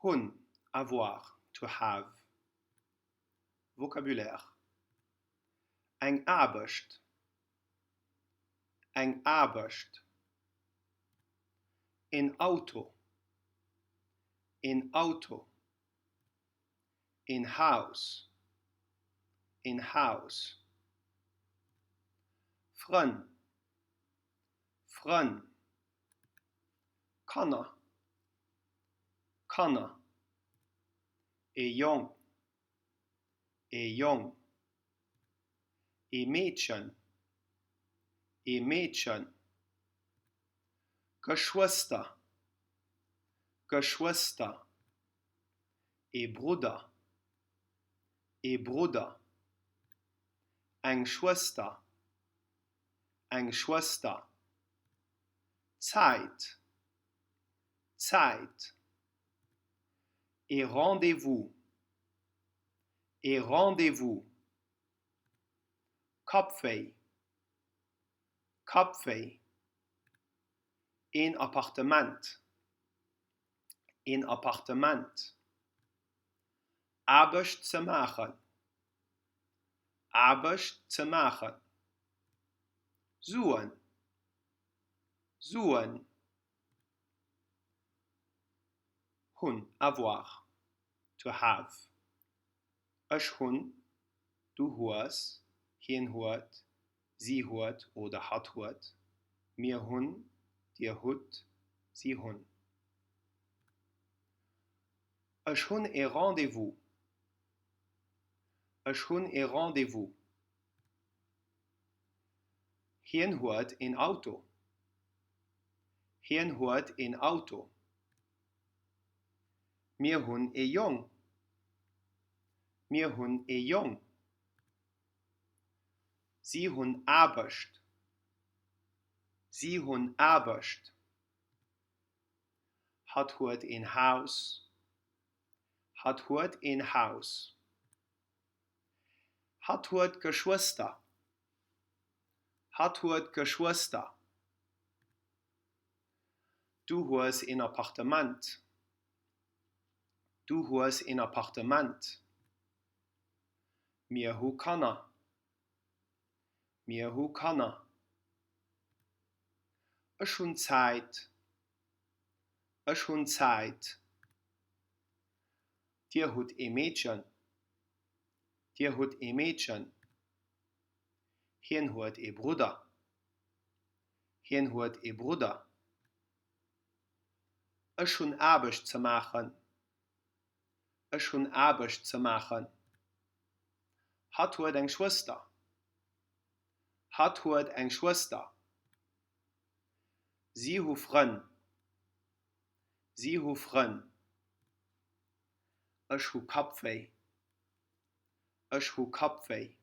Hunn, avoir, to have. Vocabulaire Eng Aarbecht, eng Aarbecht. Een Auto, een Auto. Een Haus, een Haus. Frënn, Frënn. Kanner, Kanner. Ee Jong, ee Jong. Ee Meedchen, ee Meedchen. Geschwëster, Geschwëster. Ee Brudder, ee Brudder. Eng Schwëster, eng Schwëster. Zäit, Zäit. Ee Rendez-vous, ee Rendez-vous. Kappwéi, Kappwéi. Een Appartement, een Appartement. Aarbecht ze maachen, Aarbecht ze maachen. Suen, Suen. Hunn, avoir, to have. Ech hunn, du hues, hien huet, si huet oder hatt huet, mir hunn, dir hutt, si hunn. Ech hunn e Rendez-vous. Ech hunn e Rendez-vous. Hien huet een Auto. Hien huet een Auto. Mir hunn ee Jong. Mir hunn ee Jong. Si hunn Aarbecht. Si hunn Aarbecht. Hatt huet een Haus. Hatt huet een Haus. Hatt huet Geschwëster. Hatt huet Geschwëster. Du hues een Appartement. Du hues een Appartement. Mir hu Kanner. Mir hu Kanner. Ech hunn Zäit. Ech hunn Zäit. Dir hutt ee Meedchen. Dir hutt ee Meedchen. Hien huet ee Brudder. Hien huet ee Brudder. Ech hunn Aarbecht ze maachen. Ech hunn Aarbecht ze maachen. Hatt huet eng Schwëster. Hatt huet eng Schwëster. Si hu Frënn. Si hu Frënn. Ech hu Kappwéi. Ech hu Kappwéi.